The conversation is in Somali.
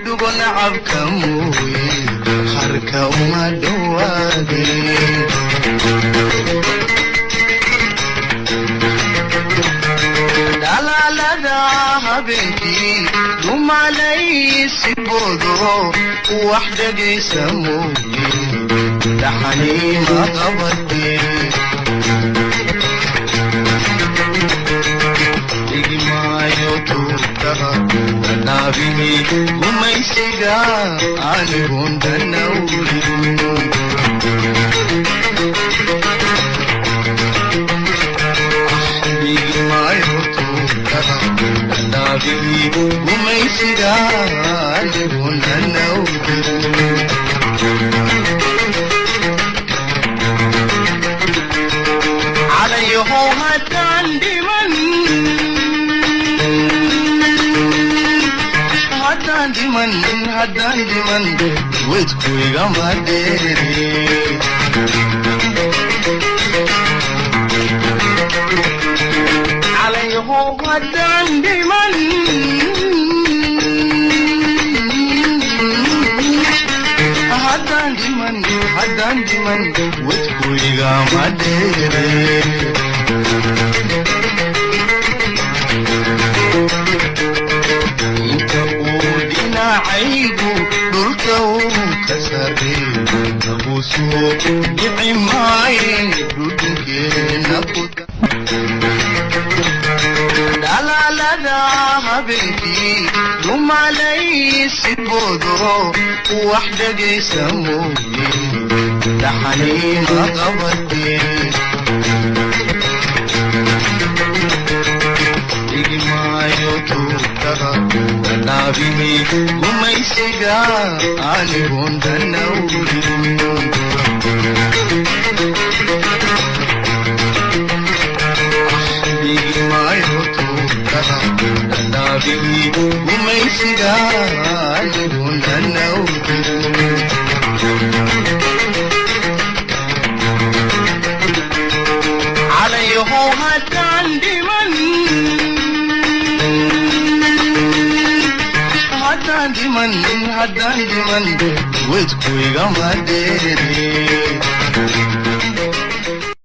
Dhugo nacabka mooye, harka uma dhowaadeen. Dhalaalada habeenkii dhumalaysi boodo, wax dhegaysa mooye, dhaxaniima qabatee. Dhigimaayo tuurtaha dhadhaabihii gumaysiga, anigoon danawrin. Dhigimaayo tuurtaha dhadhaabihii gumaysiga, anigoon danawrin. Calayahow haddaan dhiman, haddaan dhiman, haddaan dhiman, wedku igama dheere. Calayahow haddaan dhiman, haddaan dhiman, haddaan dhiman, wedku igama dheere. Inta uu dhinacaygu dhulka uu ka sarreeyo, nabusuu dhici maaye dhudhunkeena ku. Dhalaalada habeenkii dhumalaysi boodo, wax dhegaysa mooye, dhaxaniima qabatee. Dhigimaayo tuurtaha dhadhaabihii gumaysiga, anigoon danawrin. Dhigimaayo tuurtaha dhadhaabihii gumaysiga, anigoon danawrin. Calayahow haddaan dhiman, haddaan dhiman, haddaan dhiman, wedku igama dheere.